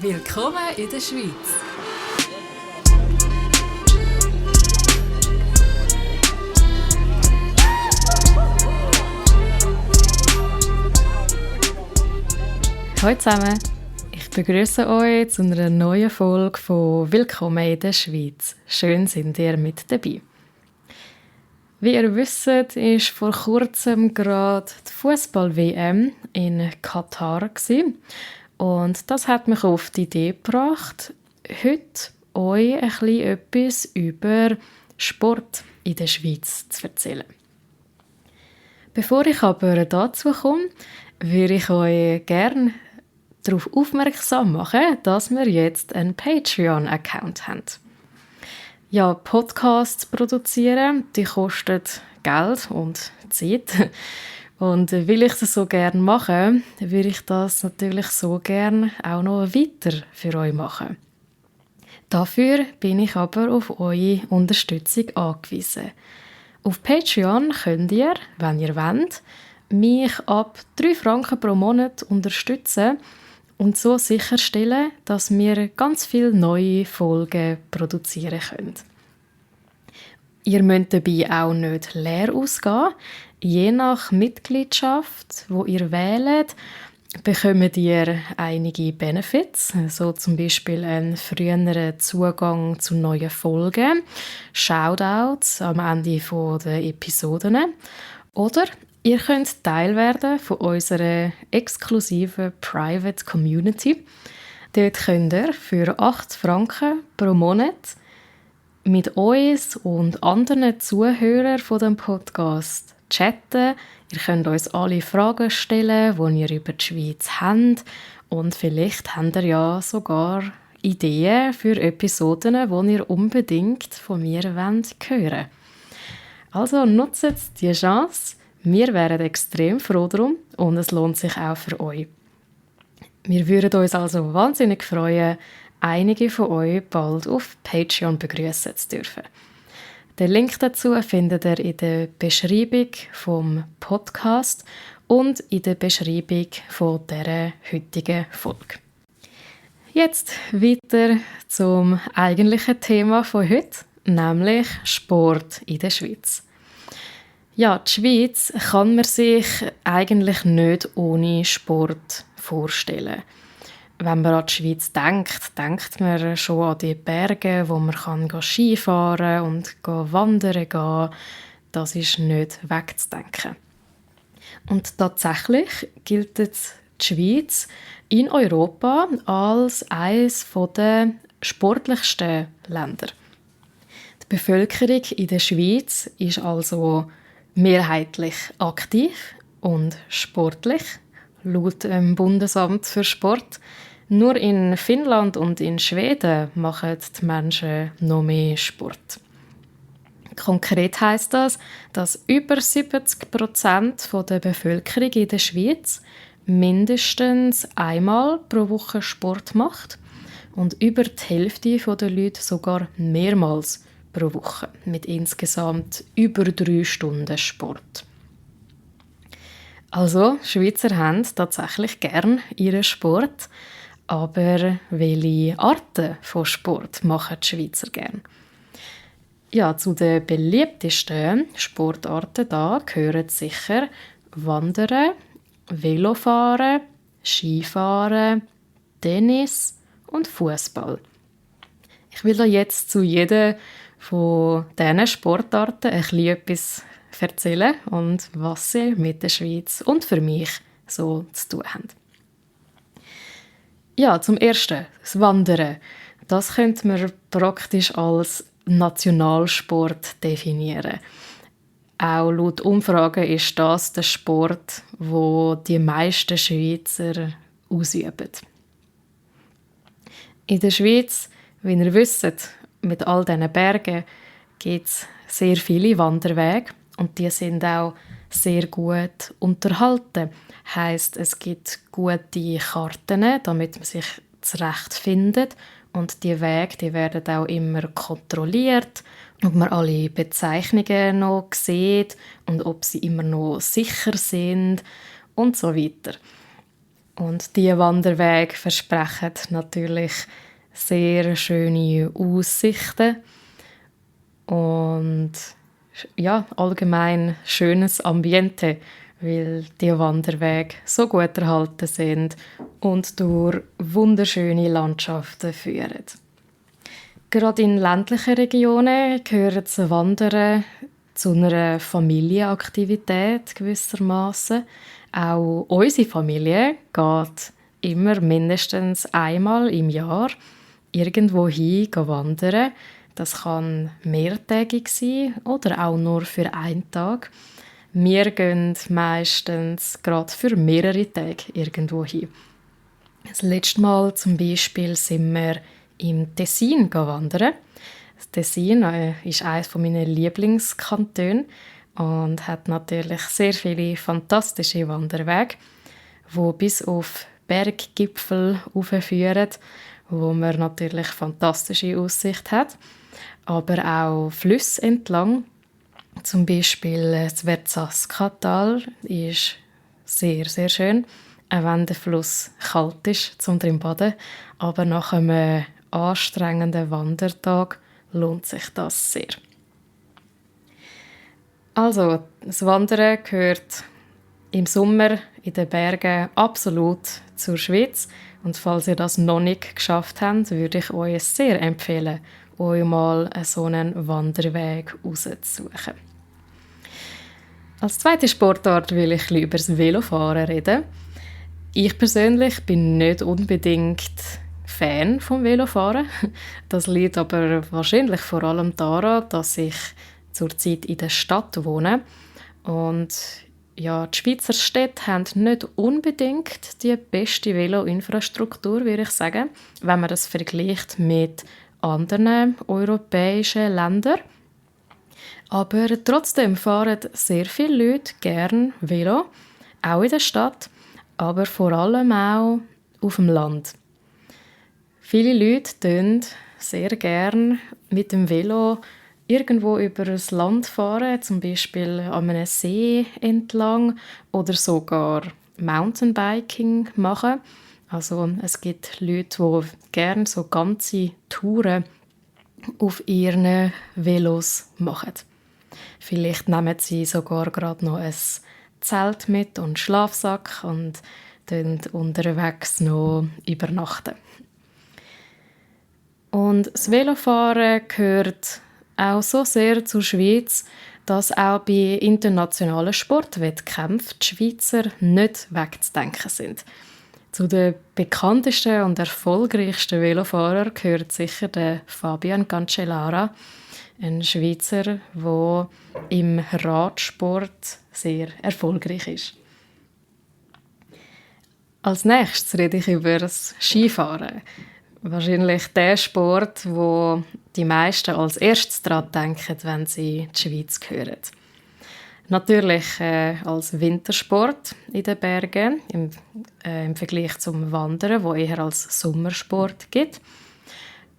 Willkommen in der Schweiz. Hallo zusammen, ich begrüße euch zu einer neuen Folge von Willkommen in der Schweiz. Schön sind ihr mit dabei. Wie ihr wisst, ist vor kurzem gerade die Fußball-WM in Katar gewesen. Und das hat mich auf die Idee gebracht, heute euch ein bisschen etwas über Sport in der Schweiz zu erzählen. Bevor ich aber dazu komme, würde ich euch gerne darauf aufmerksam machen, dass wir jetzt einen Patreon-Account haben. Ja, Podcasts produzieren, die kosten Geld und Zeit. Und weil ich das so gerne mache, würde ich das natürlich so gerne auch noch weiter für euch machen. Dafür bin ich aber auf eure Unterstützung angewiesen. Auf Patreon könnt ihr, wenn ihr wollt, mich ab 3 Franken pro Monat unterstützen und so sicherstellen, dass wir ganz viele neue Folgen produzieren können. Ihr müsst dabei auch nicht leer ausgehen. Je nach Mitgliedschaft, wo ihr wählt, bekommt ihr einige Benefits, so zum Beispiel einen früheren Zugang zu neuen Folgen, Shoutouts am Ende der Episoden oder ihr könnt Teil werden von unserer exklusiven Private Community. Dort könnt ihr für 8 Franken pro Monat mit uns und anderen Zuhörern von dem Podcast chatten. Ihr könnt uns alle Fragen stellen, die ihr über die Schweiz habt. Und vielleicht habt ihr ja sogar Ideen für Episoden, die ihr unbedingt von mir hören wollt. Also nutzt die Chance. Wir wären extrem froh darum und es lohnt sich auch für euch. Wir würden uns also wahnsinnig freuen, einige von euch bald auf Patreon begrüßen zu dürfen. Den Link dazu findet ihr in der Beschreibung vom Podcast und in der Beschreibung von dieser heutigen Folge. Jetzt weiter zum eigentlichen Thema von heute, nämlich Sport in der Schweiz. Ja, die Schweiz kann man sich eigentlich nicht ohne Sport vorstellen. Wenn man an die Schweiz denkt man schon an die Berge, wo man Skifahren und wandern kann. Das ist nicht wegzudenken. Und tatsächlich gilt die Schweiz in Europa als eines der sportlichsten Länder. Die Bevölkerung in der Schweiz ist also mehrheitlich aktiv und sportlich, laut dem Bundesamt für Sport. Nur in Finnland und in Schweden machen die Menschen noch mehr Sport. Konkret heisst das, dass über 70% der Bevölkerung in der Schweiz mindestens einmal pro Woche Sport macht und über die Hälfte der Leute sogar mehrmals pro Woche mit insgesamt über 3 Stunden Sport. Also, Schweizer haben tatsächlich gern ihren Sport, aber welche Arten von Sport machen die Schweizer gern? Ja, zu den beliebtesten Sportarten da gehören sicher Wandern, Velofahren, Skifahren, Tennis und Fußball. Ich will da jetzt zu jeder von diesen Sportarten ein bisschen etwas erzählen und was sie mit der Schweiz und für mich so zu tun haben. Ja, zum Ersten, das Wandern. Das könnte man praktisch als Nationalsport definieren. Auch laut Umfragen ist das der Sport, wo die meisten Schweizer ausüben. In der Schweiz, wie ihr wisst, mit all diesen Bergen gibt es sehr viele Wanderwege und die sind auch sehr gut unterhalten. Heisst, es gibt gute Karten, damit man sich zurechtfindet und die Wege, die werden auch immer kontrolliert, ob man alle Bezeichnungen noch sieht und ob sie immer noch sicher sind und so weiter. Und diese Wanderwege versprechen natürlich sehr schöne Aussichten und ja, allgemein schönes Ambiente, weil die Wanderwege so gut erhalten sind und durch wunderschöne Landschaften führen. Gerade in ländlichen Regionen gehört das Wandern zu einer Familienaktivität gewissermaßen. Auch unsere Familie geht immer mindestens einmal im Jahr irgendwo hin wandern. Das kann mehrtägig sein oder auch nur für einen Tag. Wir gehen meistens gerade für mehrere Tage irgendwo hin. Das letzte Mal zum Beispiel sind wir im Tessin wandern. Das Tessin ist eines meiner Lieblingskantone und hat natürlich sehr viele fantastische Wanderwege, die bis auf Berggipfel führen, wo man natürlich fantastische Aussicht hat, aber auch Flüsse entlang. Zum Beispiel das Verzaskatal ist sehr, sehr schön, auch wenn der Fluss kalt ist zum drin baden, aber nach einem anstrengenden Wandertag lohnt sich das sehr. Also, das Wandern gehört im Sommer in den Bergen absolut zur Schweiz. Und falls ihr das noch nicht geschafft habt, würde ich euch sehr empfehlen, euch mal so einen Wanderweg rauszusuchen. Als zweite Sportart will ich über das Velofahren reden. Ich persönlich bin nicht unbedingt Fan vom Velofahren. Das liegt aber wahrscheinlich vor allem daran, dass ich zurzeit in der Stadt wohne. Und ja, die Schweizer Städte haben nicht unbedingt die beste Veloinfrastruktur, würde ich sagen, wenn man das vergleicht mit anderen europäischen Ländern. Aber trotzdem fahren sehr viele Leute gerne Velo, auch in der Stadt, aber vor allem auch auf dem Land. Viele Leute fahren sehr gerne mit dem Velo irgendwo über das Land fahren, zum Beispiel an einem See entlang oder sogar Mountainbiking machen. Also es gibt Leute, die gerne so ganze Touren auf ihren Velos machen. Vielleicht nehmen sie sogar gerade noch ein Zelt mit und Schlafsack und dann unterwegs noch übernachten. Und das Velofahren gehört auch so sehr zur Schweiz, dass auch bei internationalen Sportwettkämpfen die Schweizer nicht wegzudenken sind. Zu den bekanntesten und erfolgreichsten Velofahrern gehört sicher der Fabian Cancellara, ein Schweizer, der im Radsport sehr erfolgreich ist. Als nächstes rede ich über das Skifahren. Wahrscheinlich der Sport, wo die meisten als erstes daran denken, wenn sie die Schweiz hören. Natürlich als Wintersport in den Bergen, im Vergleich zum Wandern, wo eher als Sommersport gibt.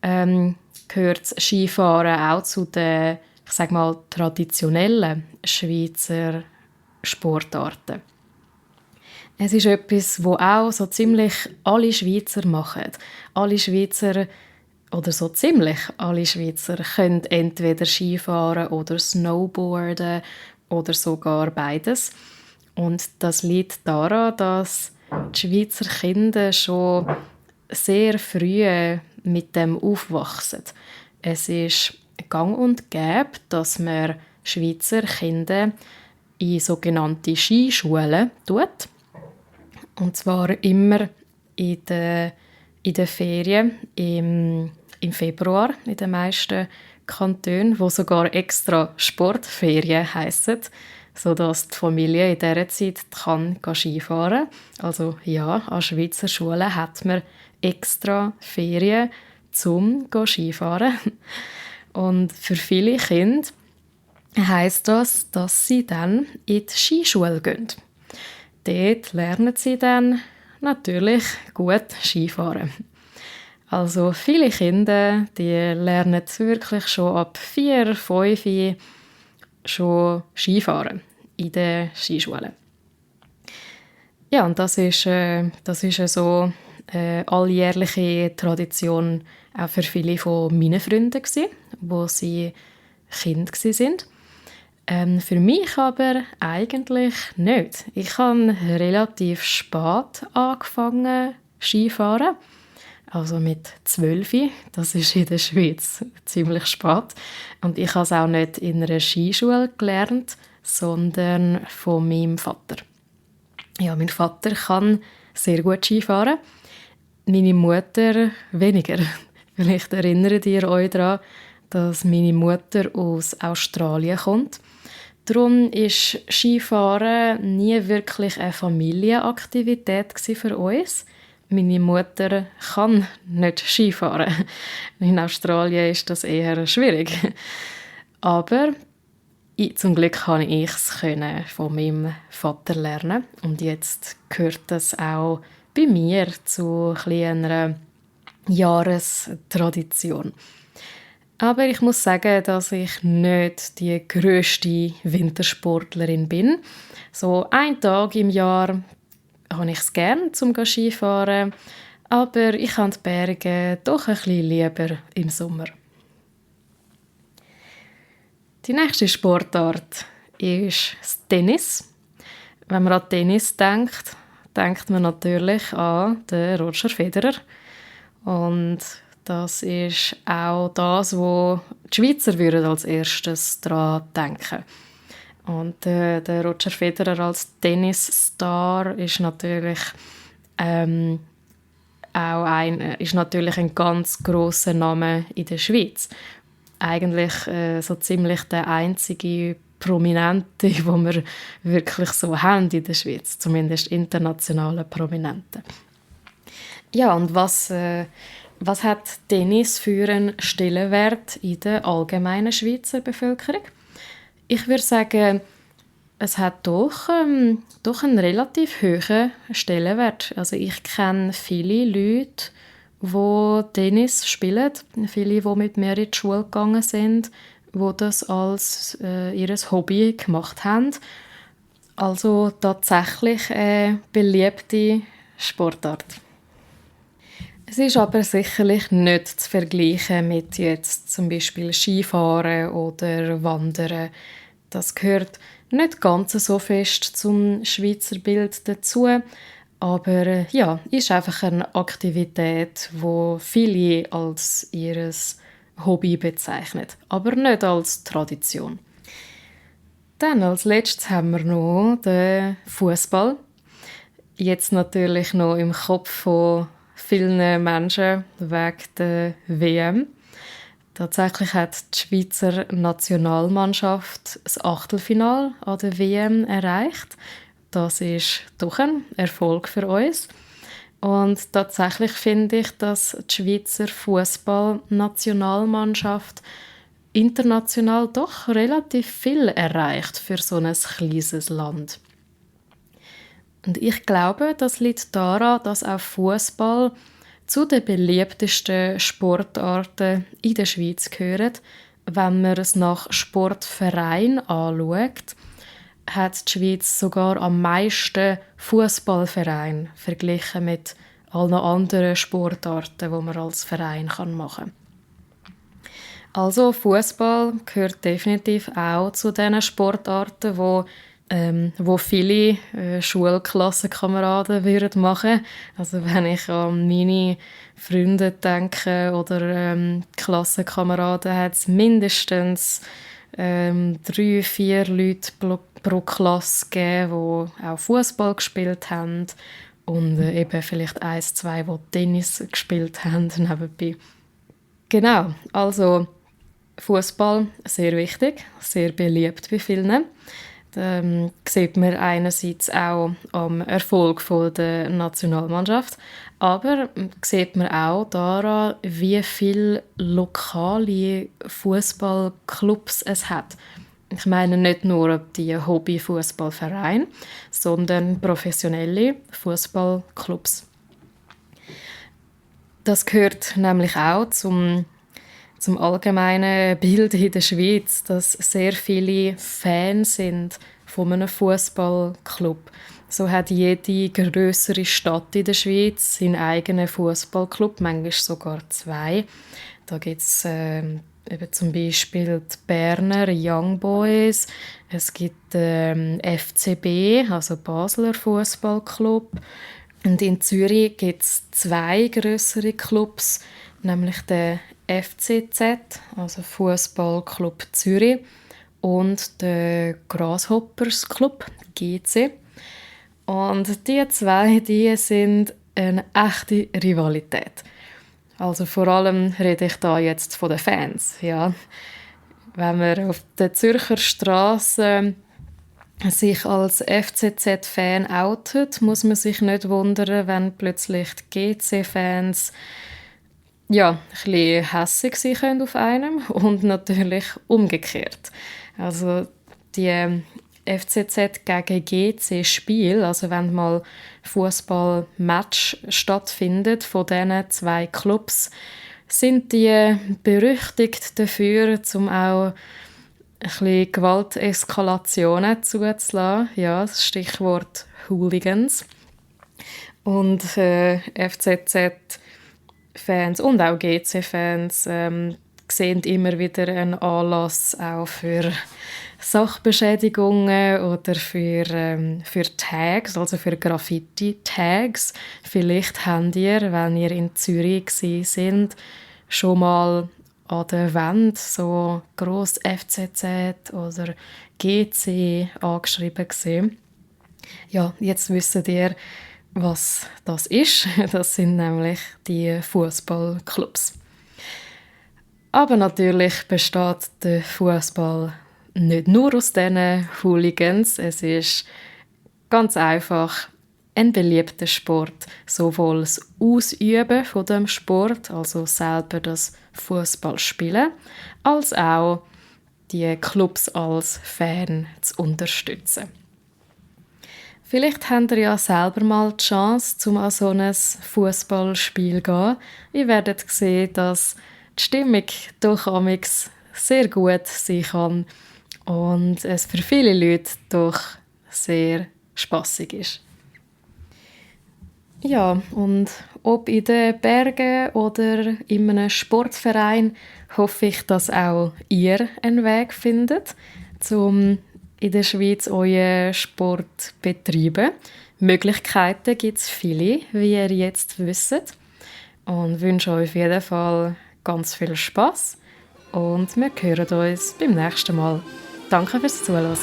Gehört das Skifahren auch zu den, ich sage mal, traditionellen Schweizer Sportarten. Es ist etwas, wo auch so ziemlich alle Schweizer machen. Alle Schweizer, oder so ziemlich alle Schweizer, können entweder Skifahren oder Snowboarden oder sogar beides. Und das liegt daran, dass die Schweizer Kinder schon sehr früh mit dem aufwachsen. Es ist gang und gäbe, dass man Schweizer Kinder in sogenannte Skischulen tut. Und zwar immer in den Ferien im Februar in den meisten Kantonen, wo sogar extra Sportferien heissen, sodass die Familie in dieser Zeit Skifahren kann. Also ja, an Schweizer Schulen hat man extra Ferien zum Skifahren. Und für viele Kinder heisst das, dass sie dann in die Skischule gehen. Dort lernen sie dann natürlich gut Skifahren. Also viele Kinder, die lernen wirklich schon ab 4, 5 schon Skifahren in der Skischule. Ja, und das ist so alljährliche Tradition auch für viele von meinen Freunden gsi, wo sie Kind gsi sind. Für mich aber eigentlich nicht. Ich habe relativ spät angefangen Skifahren, also mit 12. Das ist in der Schweiz ziemlich spät. Und ich habe es auch nicht in einer Skischule gelernt, sondern von meinem Vater. Ja, mein Vater kann sehr gut Skifahren, meine Mutter weniger. Vielleicht erinnert ihr euch daran, dass meine Mutter aus Australien kommt. Darum war Skifahren nie wirklich eine Familienaktivität für uns. Meine Mutter kann nicht Skifahren. In Australien ist das eher schwierig. Aber zum Glück kann ich es von meinem Vater lernen. Und jetzt gehört das auch bei mir zu einer Jahrestradition. Aber ich muss sagen, dass ich nicht die grösste Wintersportlerin bin. So einen Tag im Jahr habe ich es gerne zum Skifahren, aber ich habe die Berge doch ein bisschen lieber im Sommer. Die nächste Sportart ist das Tennis. Wenn man an Tennis denkt, denkt man natürlich an den Roger Federer. Und das ist auch das, wo die Schweizer würden als erstes daran denken. Und der Roger Federer als Tennisstar ist natürlich ist natürlich ein ganz grosser Name in der Schweiz. Eigentlich so ziemlich der einzige Prominente, den wir wirklich so haben in der Schweiz, zumindest internationale Prominente. Ja, und was hat Tennis für einen Stellenwert in der allgemeinen Schweizer Bevölkerung? Ich würde sagen, es hat doch einen relativ hohen Stellenwert. Also ich kenne viele Leute, die Tennis spielen, viele, die mit mir in die Schule gegangen sind, die das als ihr Hobby gemacht haben. Also tatsächlich eine beliebte Sportart. Es ist aber sicherlich nicht zu vergleichen mit jetzt zum Beispiel Skifahren oder Wandern. Das gehört nicht ganz so fest zum Schweizer Bild dazu, aber ja, ist einfach eine Aktivität, wo viele als ihr Hobby bezeichnen, aber nicht als Tradition. Dann als letztes haben wir noch den Fußball. Jetzt natürlich noch im Kopf von vielen Menschen wegen der WM. Tatsächlich hat die Schweizer Nationalmannschaft das Achtelfinale an der WM erreicht. Das ist doch ein Erfolg für uns. Und tatsächlich finde ich, dass die Schweizer Fußball-Nationalmannschaft international doch relativ viel erreicht für so ein kleines Land. Und ich glaube, das liegt daran, dass auch Fußball zu den beliebtesten Sportarten in der Schweiz gehört. Wenn man es nach Sportverein anschaut, hat die Schweiz sogar am meisten Fußballvereine verglichen mit allen anderen Sportarten, die man als Verein machen kann. Also Fußball gehört definitiv auch zu den Sportarten, wo viele Schulklassenkameraden würden machen. Also wenn ich an meine Freunde denke oder Klassenkameraden, hat es mindestens 3-4 Leute pro Klasse gegeben, die auch Fußball gespielt haben und eben vielleicht 1-2, die Tennis gespielt haben nebenbei. Genau, also Fußball sehr wichtig, sehr beliebt bei vielen. Sieht man einerseits auch am Erfolg der Nationalmannschaft, aber sieht man auch daran, wie viele lokale Fußballclubs es hat. Ich meine nicht nur die Hobby-Fußballvereine, sondern professionelle Fußballclubs. Das gehört nämlich auch zum allgemeinen Bild in der Schweiz, dass sehr viele Fans sind von einem Fußballclub. So hat jede grössere Stadt in der Schweiz seinen eigenen Fußballclub, manchmal sogar 2. Da gibt es eben zum Beispiel die Berner Young Boys, es gibt FCB, also Basler Fußballclub. Und in Zürich gibt es 2 grössere Clubs, nämlich den FCZ, also Fußballclub Zürich, und den Grasshoppers Club, GC. Und die 2, die sind eine echte Rivalität. Also vor allem rede ich da jetzt von den Fans. Ja. Wenn man auf der Zürcher Straße sich als FCZ-Fan outet, muss man sich nicht wundern, wenn plötzlich die GC-Fans ein bisschen hässig sein können auf einem und natürlich umgekehrt. Also die FCZ gegen GC-Spiel, also wenn mal Fußball-Match stattfindet von diesen 2 Clubs, sind die berüchtigt dafür, um auch ein bisschen Gewalteskalationen zuzulassen. Ja, das Stichwort Hooligans. Und FCZ-Fans und auch GC-Fans sehen immer wieder einen Anlass auch für Sachbeschädigungen oder für Tags, also für Graffiti-Tags. Vielleicht habt ihr, wenn ihr in Zürich sind, schon mal an der Wand so gross FCZ oder GC angeschrieben gesehen. Ja, jetzt wisst ihr, was das ist. Das sind nämlich die Fußballclubs. Aber natürlich besteht der Fußball nicht nur aus diesen Hooligans. Es ist ganz einfach ein beliebter Sport. Sowohl das Ausüben von dem Sport, also selber das Fußball spielen, als auch die Clubs als Fan zu unterstützen. Vielleicht habt ihr ja selber mal die Chance, um an so ein Fußballspiel zu gehen. Ihr werdet sehen, dass die Stimmung doch amigs sehr gut sein kann und es für viele Leute doch sehr spassig ist. Ja, und ob in den Bergen oder in einem Sportverein, hoffe ich, dass auch ihr einen Weg findet, um in der Schweiz euren Sport zu betreiben. Möglichkeiten gibt es viele, wie ihr jetzt wisst. Und wünsche euch auf jeden Fall ganz viel Spass und wir hören uns beim nächsten Mal. Danke fürs Zuhören.